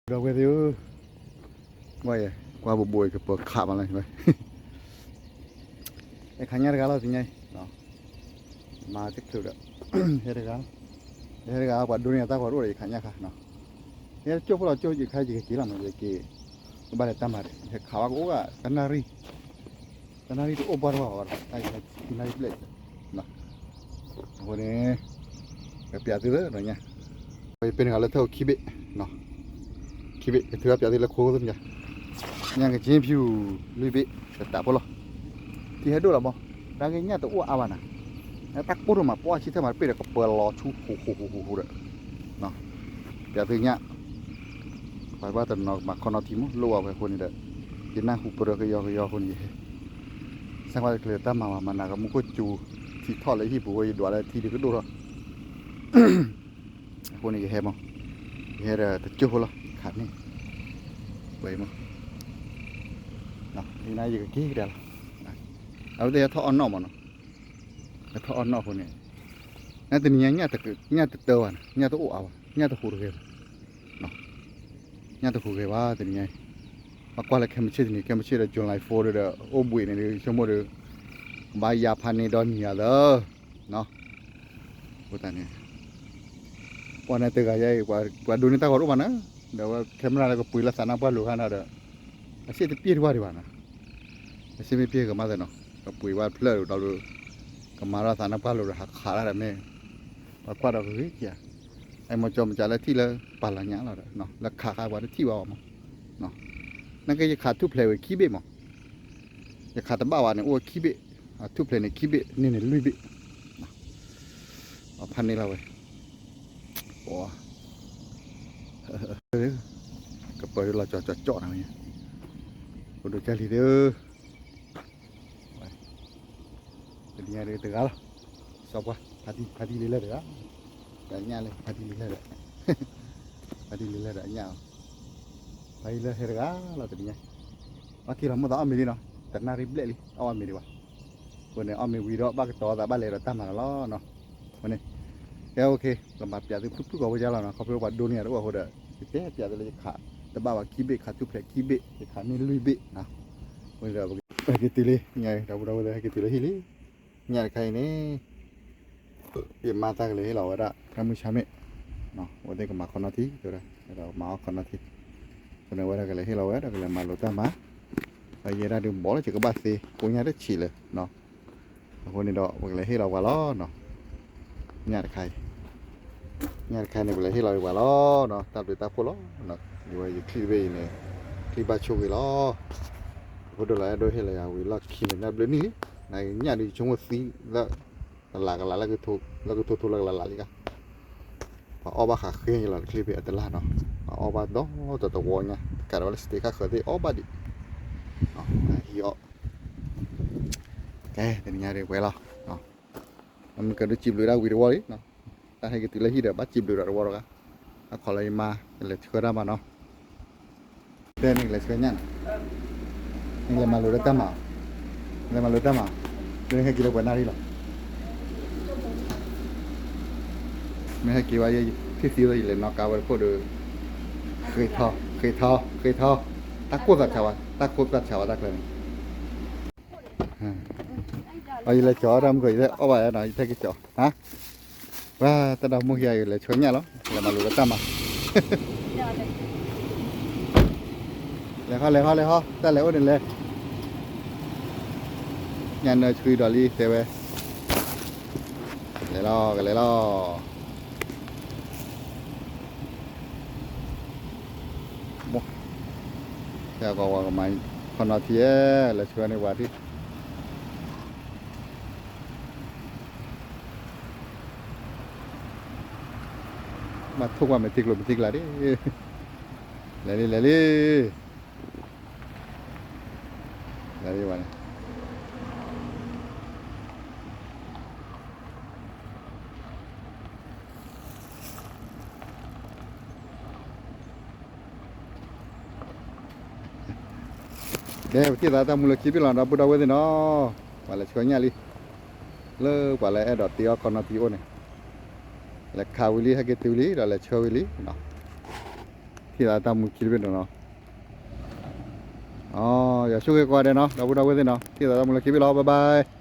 ဒီပုၢ်ဒီဝဲၢ်သ့ၣ်ဧၢ, ဝဲယကွၢ်ဘိးဘိးအံၤ ကပၢၤခးမးလၢ ယခးညၣ်တဂၤလီၤ တနံၤညါအံၤ, မၤတချုးဒီး ဟဲတဂၤ, ယဟဲတဂၤ ပှၤဒိန့ၢ်အတၢ်ဂီၤတအိၣ်ဒီး ယခးညၣ်ခါ, ယဟဲတကၠိၢ်ဖိလီၤ ကၠိၢ်ယခါ ယကက့ၤလီၤမး ယက့ၤ ကဘၣ်လဲၤတၢ်မၤဒီး ယဟဲခးဝဲကအိၣ်ဂၤ တနၣ်ရံၣ် တနၣ်ရံၣ်တအိၣ်ဘၣ်တဘၣ်ဘၣ်ဒီး တနၣ်ရံၣ်ဘျဲၣ်, အဃိန့ၣ် ကပျးသုလၢညါ, ပယပ့န့ၣ်ဂၤလၢထၢၣ်ခံဘ့ၣ်, ခံဘ့ၣ် ကထုးအပျးသုလၢခိသ့ၣ်ညါ, ညၣ်ကက့ဖၠူလွံၢ်ဘ့ၣ် တတးဖိလီၤ, ထံဟဲဒိၣ်လီၤမး, တၢ်ဂ့ၢ်ညၣ်တအိၣ်အါဘၣ်နၤ, တၢ်ကိၢ်ဒိၣ်မးပှၢ်ဆံၣ်ထၢၣ်မးတပ့ၢ်ဒီး ကပၢၤလီၤဆူဟူးဟူးဟူးဟူးဒီး ပျးသုညၣ် ပှၤဘၣ်တနီၤမၤခီနီၤထံမး လိၣ်ဝဲအဃိန့ၣ်ဒီး ယနၢ်ဟူပရၢကယီကယီအဃိန့ၣ်ယဟဲ, စၢ်ကွၢ်တချုးတၢ်မၤမၤမၤနၤကမူခိၣ်စူၤ ထံထီၣ်လၢဟံၣ်ပူၤဝဲ ယဒွးလၢထံဒုးကဒိၣ်ထီၣ်, အဃိန့ၣ်ယဟဲမး, ယဟဲဒီးတကၠိၢ်ဖိလီၤ ယခးန့ၢ်, ဝဲမး, ယကက့ၤကဒါလီၤ, အဝဲသ့ၣ်ဟဲထီၣ်အီၣ်နီၣ်မးနီၤ, ဟဲထီၣ်အီၣ်နီၣ်အဃိန့ၣ်, နတနံၤညါ ညၣ်တတၢဘၣ်န့ၣ် ညၣ်တအိၣ်အါဘၣ် ညၣ်တဟူးတဂဲၤဘၣ် ညၣ်တဟူးဂဲၤဘၣ်တနံၤညါအံၤ, ပကွၢ်လၢခဲမုၢ်ဆ့ၣ်တနံၤ ခဲမုၢ်ဆ့ၣ်ဒီး July four ဒီး အိၣ်ဘှံးန့ၣ်ဒီး ဆိကမိၣ်ဒီး ကဘၣ်ယါဖးန့ၢ်ဒီနံၤယၤသၢ, အဃိသတးန့ၣ် ပှၤန့ၣ်တဂၤယါအံၤ ပှၤဒိန့ၢ်တၢ်ဂီၤတအိၣ်ဘၣ်နၤ, ဒီးဝဲ camera လၢကပှ့ၤလၢသးနါပှၢ်လိၤခါန့ၣ်ဒီး အစ့ၣ်တပျ့ၢ်တဝၢ်ဒံးဘၣ်နၤ, အစ့ၣ်မ့ၢ်ပျ့ၢ်ကမၤသ့နီၤ, ကပှ့ၤဘၣ်ဖျၢၣ်ဒီးဒီး ကမၤထီၣ်သးနါပှၢ်လိၤဒီး ဟးခးတၢ်ဒီးမ့ၢ် ပှၤကွၢ်ဒီးကဂ့ၤက့ၤဧါ, အဲၣ်မ့ၢ်ကၠီမ့ၢ်ကၠီလၢထံၣ်လၢပာ်လီၤညါလီၤဒီး လၢခးခါပှၤတထံၣ်ဘၣ်အီၤမး, နကယခးထူၣ်ဖျဲးဝဲခံဘ့ၣ်မး, ယခးတဘၣ်ဘၣ်န့ၣ် အိၣ်ဝဲခံဘ့ၣ်, အထူၣ်ဖျဲးန့ၣ်ခံဘ့ၣ် န့ၢ်န့ၣ်လွံၢ်ဘ့ၣ်, အဖးန့ၢ်လီၤဝဲ, ပ ကပၢၤလီၤကၠီကၠီကၠီနၤဝဲ, အိၣ်ဒိးကၢ်လံသ့ၣ်ဧၢ, တနံၤညါဒုးတဂၤလီၤ, စီၤပှၢ် ဖါတံၢ်လံလဲၣ်တဂၤ, ဒီးညၣ်လၢ ဖါတံၢ်လံလဲၣ်ဒီး, ဖါတံၢ်လံလဲၣ်ဒီးညၣ်, ဖါတံၢ်လံလဲၣ်တဂၤလီၤတနံၤညါ, ဘၣ်က့ၤလီၤမိၣ်သးအီၣ်မ့ၤလံနီၤ, တနၣ်ရံၣ်ဘျဲၣ်လံ အီၣ်ဝဲမ့ၤဒံးဘၣ်, အဃိန့ၣ် အီၣ်မ့ၤဝံၤဒီး ဘၣ်ကတီၤသးဘၣ်လဲၤဒီးတၢ်မၤလီၤလီၤနီၤ, အဃိန့ၣ်, ကဲ okay ကမၤပျးသုဖုၣ်ဖုၣ်ကိာ်ဖိကလီၤနီၤ, ခီဖျိပှၤဒိန့ၢ်ယၤတအိၣ်အဃိဒီး ယတဲပျးသုလၢယခးတဘၣ်ဘၣ်ခံဘ့ၣ် ခးထူၣ်ဖျဲးခံဘ့ၣ် ယခးန့ၢ်လွံၢ်ဘ့ၣ်နီၤ, အဃိန့ၣ်ဒီး ဟဲက့ၤတုၤလံ ညါဒီပုၢ်ဒီဝဲၢ်သ့ၣ် ဟဲက့ၤတုၤလၢဟံၣ်လံ, ညၣ်တခါအံၤန့ၣ် ယမါတၢ်ကလဲၤဟ့ၣ်လီၤဝဲဒၣ် တၢ်မုၢ်ဆါမ့ၣ်, အဝဲသ့ၣ်ကမၤခီနီၤထံ တဲဝဲဒၣ် ဒီးမၤအီၣ်ခီနီၤထံ, အဃိန့ၣ် အဝဲဒၣ်ကလဲၤဟ့ၣ်လီၤဝဲ ဒီးကလဲၤမၤလိာ်တၢ်မၤ, ဒီးယဲဒၣ်ဒုးဘီလၢယကဘၣ်သ့ ကိညါတဆံးလၢၤနီၤ, အဃိန့ၣ်ဒီး ပကလဲၤဟ့ၣ်လီၤပှၤလီၤနီၤ, ညၣ်တခါအံၤ ညၣ်တခါန့ၣ် ပလဲၤဟ့ၣ်လီၤပှၤလီၤနီၤ, တၢ်ဘျုးတၢ်ဖှိၣ်လီၤ, ယဝဲယချံၣ်တဘ့ၣ်အံၤန့ၣ် ချံၣ်ဘၣ်ဆိၣ်ဂ့ၤလီၤ, အဃိဒီးလီၤအဲၣ်ဒိးဟ့ၣ်လီၤယၤဝံၤလီၢ်ခံန့ၣ် တၢ်ဘျုးနံၣ်လံ, နညၣ်ဒုးဆိကမိၣ်သံလၢ ကလးကလး လၢကထိထိလၢကလးလးလံဧါ, ပှၤအီၣ်ဘၣ်ဃးဃ့ယလီၤတချံၣ်ဖဲအတလၢ်နီၤ, ပှၤအီၣ်ဘၣ်ဒီးတဝီညါ ကးဒီးဝဲလၢ state ခါဃၢၤသ့ၣ်အီၣ်ဘၣ်ဒံး, ဟံးအီၣ် ကဲ တနံၤညါဒ်ဝဲလီၤ, မ့ၢ်ကဒုးစံးဘျုးဒၣ်ဝံၤတဝီလံ, တၢ်ဟဲက့ၤတုၤလၢဟံၣ်ဒီး ဘၣ်စံးဘျုးဒီးတဝီတဂၤ, အခီလၢယမါ ကလဲၤဆှၢတၢ်မၤနီၤ, တဲနကလဲၤဆှၢညၣ်နီၤ, နကလဲၤမၤလိာ်လၢတၢ်မၤ, နလဲၤမၤလိာ်တၢ်မၤ, လၢနဟဲက့ၤလၢပှဲၤနၣ်ရံၣ်လီၤ မ့ၢ်ဟဲက့ၤဝဲ ယထံၣ်သံဝဲ ယလဲၤနီၣ်ကါဝဲတခိၣ်ဒီး, ဃ့ထီ ဃ့ထီ ဃ့ထီ, တၢ်ကိၢ်သးဆးဝဲ တၢ်ကိၢ်သးဆးဝဲတၢ်ကျၢၤန့ၣ်, အယလဲၤကၠီတၢ်မုၢ်ကီး ယလဲၤအီၣ်ဘၣ်နီၤ ယတၢ်က့ၤကၠီ, ပှၤတၢ်ဒီမုၢ်ကယၤ ယလဲၤဆှၢညၣ်လီၤ လဲၤမၤလိာ်လၢတၢ်မၤ လဲၤဟီ လဲၤဟီ လဲၤဟီ တၢ်လဲၤအိၣ်န့ၣ်လဲၤ, ညၣ်နၢဆှံဒီးလံတဲဝဲ, လဲၤလီၤ ကလဲၤလီၤ, ဖဲအကီးဝဲကမၤ ခီနီၤထံဧၢ, လဲၤဆှၢန့ၢ်ပှၤထံၣ် ဘၣ်ထိၣ်ကွၢ်မဲာ်ထံကျိၤမဲာ်ထံကျါဒၣ်, လဲၤလံ လဲၤလံ, လဲၤလံဝဲန့ၣ် ကဲ ပထံၣ်သးတၢ်မူလၢခံဘ့ၣ်လီၤ ဒီပုၢ်ဒီဝဲၢ်သ့ၣ်နီၤ, ပှၤလဲၤဆှၢညၣ်လံ, လၢပှၤလၢအဲၣ်ဒိးတ့အီၣ်ခီနီၤထံအိၣ်န့ၣ်, လဲၤခးဝံၤလံ ဟဲက့ၤတုၤလံ ဒီးလဲၤဆှၢဝံၤလံနီၤ, ထံၣ်သးတၢ်မူခံတဘ့ၣ်နီၤနီၤ, ယဆိၣ်ဂ့ၤကိးဂၤဒဲးနီၤ ဒီပုၢ်ဒီဝဲၢ်သ့ၣ်နီၤ ထံၣ်သးတၢ်မူလၢခံဘ့ၣ်လီၤ bye bye.